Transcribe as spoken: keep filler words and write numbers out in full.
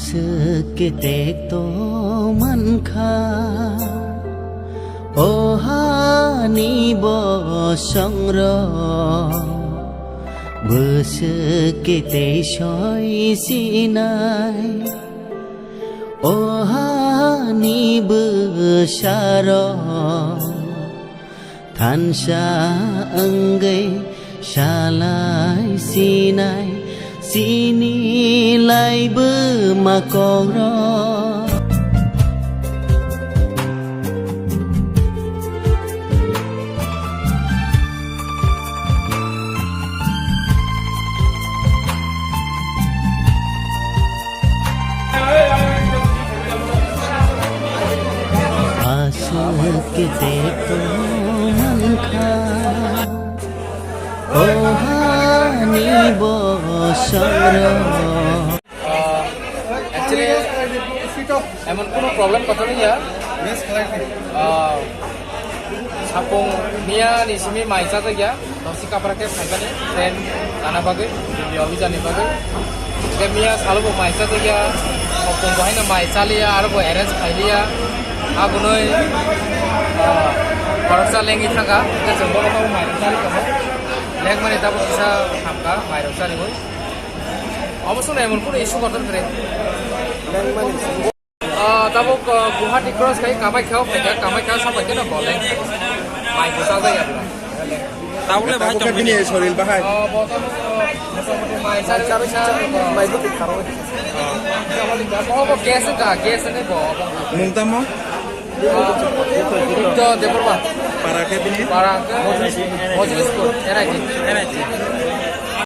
Swk ketek to mankha, o hani bosongrok, bwswk ketei soi sinai, o hani bwsarok. Thansa wngwi salai sinai, sini laibo ma kokrok. Aswk ketek to mankha, o hani bosongrok. Ah, actually, emon kuno problem kotha nai ya. Ah, sapung miya ni simi mai chajakya. Tosi kapra khe phaikani, train kana bagwi, Delhi office ani bagwi. Khe miya salo bo mai chajakya, hokong bo haino mai chaliya, aro bo arrange khailiya. Abonoi, ah, khoroksa lengwi thangkha, khe chwng bono tamo mai rok chali tongo. Lengmani tabuk kisa hamkha, mai rok chaliwi. Omo songno emon kuno issue kotor kre. Ah, tabuk, ah, Guwahati cross khai Kamaikya o phaikha, Kamaikya o sabai kheno bo leng. Mai bo chajakya bwla. Tabuk le bahai tongmani. Bini soril bahai. Ah, bo tabuk, ah, motamoti mai chari, mai bo tharo. Ah, bo bo gas ka, gas ni bo, bo. Mung tamo? Buddha Debbarma. Para khe bini? Para khe Mojolispur, N I T. N I T.